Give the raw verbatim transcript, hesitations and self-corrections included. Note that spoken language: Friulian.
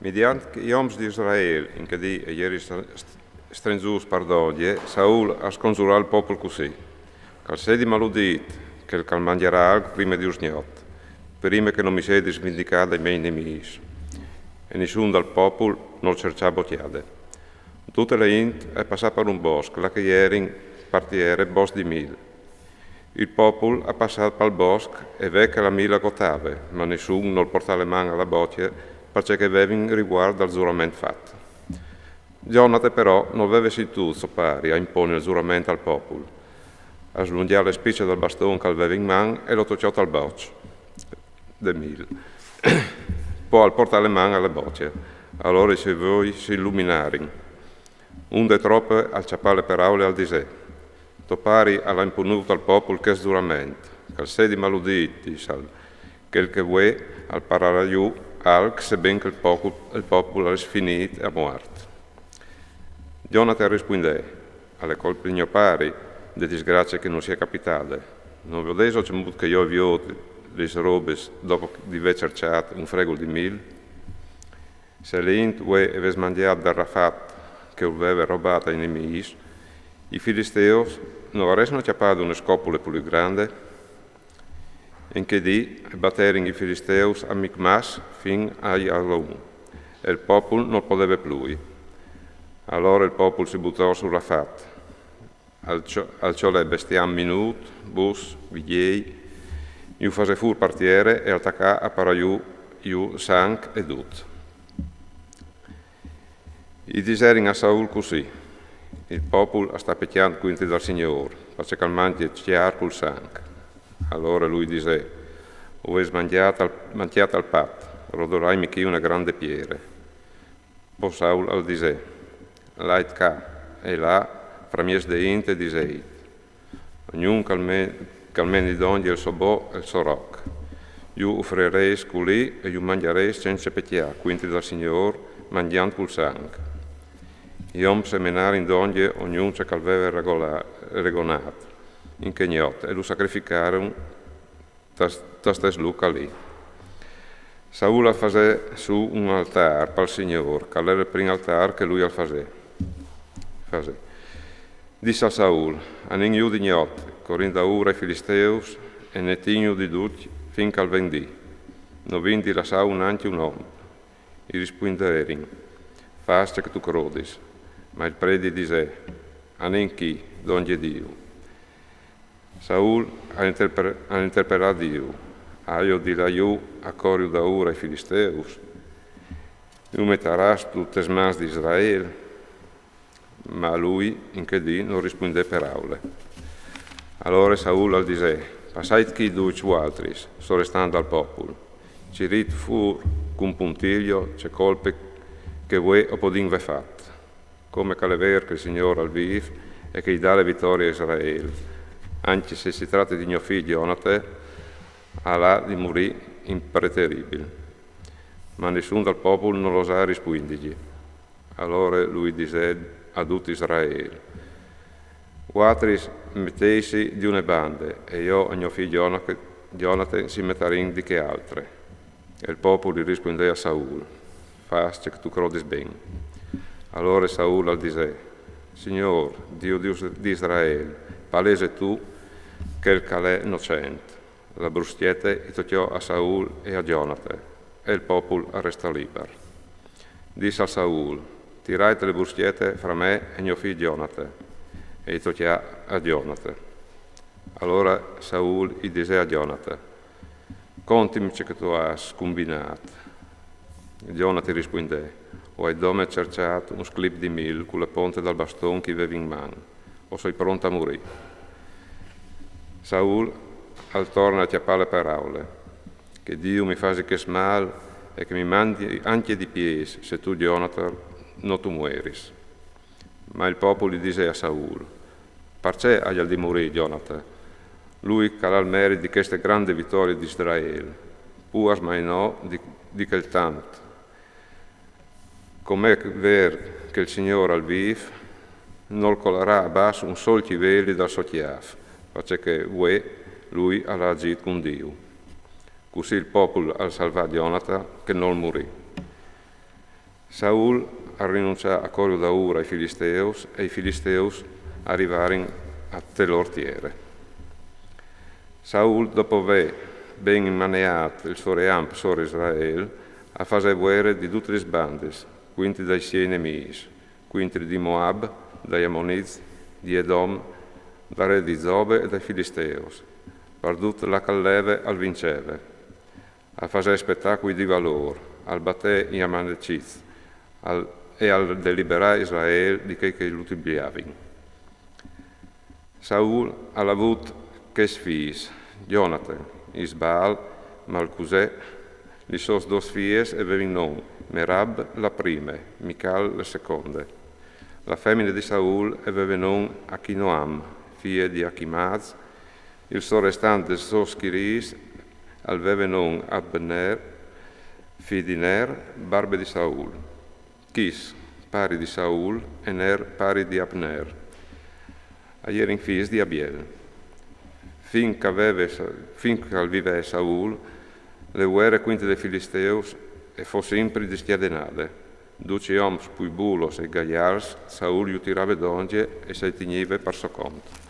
Midiant che i oms di Israel in chel dì a jerin st-, st-, strenzuts par dongje, Saul al sconzurà il popul cussì: Che al sedi maludit, chel che al mangjarà alc prime di usgnot, prime che no mi sedi svindicà dai miei nemics. E nissun dal popul nol cerçà bocjade. Dute la int e passà par un bosc, là che i jerin par tiere boscs di mil. Il popul a passà pal bosc e ve che la mil a gotave, ma nissun nol portà le man a la bocje, parcè che vevin riguard dal zurament fat. Jonate però nol veve sintût so pari a imponi il zurament al popul. A slungjà le spice dal baston che al veve in man e lo tocjò tal bosc de mil. Po al portà le man a la bocje. Alore i siei voi si illuminarin. Unde trope al cjapà le peraule al disè: To pari al à imponût al popul chest zurament, che al sedi maludit, disal, chel che vuê al pararà jù alc, seben che il popul, il popul al è sfinît a muart. Jonate al rispuindè: Al è colpe di gno pari de disgracie che nus je capitade. No viodêso cemût che jo o viôt lis robis dopo di vê cerçât un fregul di mil? Se la int vuê e ves mangjât dal rafat che ur veve robât ai nemics, i filisteus no varessin cjapade une scopule plui grande? In chel dì e baterin i filisteus a Micmas fin a Aialon, e il popul nol podeve plui. Alore il popul si butò sul rafat, al cjo-, al cjolè bestiam minût, bus, vigjei, ju fasè fûr par tiere e al tacà a parâ jù, jù sanc e dut. I diserin a Saul cussì: Il popul al sta pecjant cuintri dal Signôr, parcè che al mangje cjar cul sanc. Alore lui i disè: O vês mangjât al, mangjât al pat, rodolaimi chi une grande piere. Po Saul al disè: Lait ca e là, framieç de int e disêt: Ognun che al me-, che al meni dongje il so bo e il so roc. Ju ufrirês culì e ju mangjarês cence pecjâ, cuintri dal Signôr, mangjant cul sanc. I oms a menarin dongje ognun ce che al veve regola-, regonât in chê gnot e lu sacrificarin ta, ta stes lûc alì. Saul al fasè sù un altâr pal Signôr, che al jere il prin altâr che lui al fasè. Fasè. Disal Saul: Anìn jù di gnot, corìn daûr ai filisteus e netìn jù di ducj fin che al ven dì. No vin di lassâ nancje un om. I rispuinderin: Fâs ce che tu crodis. Ma il predi i disè: Anìn chi, dongje Diu. Saul al interpe-, al interpelà Diu: Aio di lâ jù a cori daûr ai filisteus? Ju metarâs tu tes mans di Israel? Ma lui in chel dì nol rispuindè peraule. Alore Saul al disè: Passait chi ducj vualtris, so restants dal popul. Cirît fûr cun puntiglio ce colpe che vuê o podìn vê fat. Come che al è vêr che il Signôr al vîf e che i dà le vitorie a Israel, ancje se si trate di gno fi Jonate, al à di murî impreteribil. Ma nissun dal popul nol osà rispuindigji. Alore lui i disè a dut Israel: Vualtris metêtsi di une bande, e jo e gno fi Jonate, Jonate si metarìn di chê altre. E il popul i rispuindè a Saul: Fâs ce che tu crodis ben. Alore Saul al disè: Signôr, Diu, Diu di Israel, palese tu chel che al è nocent. La bruscjete i tocjò a Saul e a Jonate, e il popul al restà libar. Disal Saul: Tirait le bruscjete fra me e gno fi Jonate. E i tocjà a Jonate. Alore Saul i disè a Jonate: Contimi ce che tu âs cumbinât. Jonate i rispuindè: O ai dome cerçât un sclip di mil cu la ponte dal baston che i vevi in man. O soi pront a murî. Saul al torne a cjapâ le peraule: Che Diu mi fasi chest mâl e che mi mandi ancje di piês, se tu, Jonate, no tu mueris. Ma il popul i disè a Saul: Parcè aial di murî Jonate, lui che al à il merit di cheste grande vitorie di Israel, puars mai no di, di chel tant? Come che al è vêr che il Signôr al vîf, nol colarà a bas un sôl cjiveli dal so cjâf, parcè che vuê lui al à agjît cun Diu. Cussì il popul al salvà Jonate che nol murì. Saul al rinuncià a cori daûr ai Filisteus e i Filisteus a rivarin a te lôr tiere. Saul, dopo vê ben inmaneât il so reamp sore Israel, al fasè vuere di dutis lis bandis, cuintri dai siei nemîs, cuintri di Moab, dai Amonits, di Edom, dal re di Zobe e dai Filisteus, par dut là che al leve al vinceve. Al fasè spetacui di valôr, al batè i Amonits, al, e al deliberà Israel di chei che lu tibiavin. Saul al à vût chest fîs: Jonatan, Isbaal, Malcusè. Lis sôs dôs fiis e vevin non Merab la prime, Mical la seconde. La femine di Saul e veve non Achinoam, fie di Achimaz. Il so restant des sôs schirîs al veve non Abner, fi di Ner, barbe di Saul. Chis, pari di Saul, e Ner, pari di Abner, a jerin fîs di Abiel. Fin che al veve Sa-, fin che al vivè Saul, le vuere cuintri dai Filisteus e fo simpri discjadenade. Ducj i oms plui bulos e gaiarts Saul ju tirave dongje e si tignive par so cont.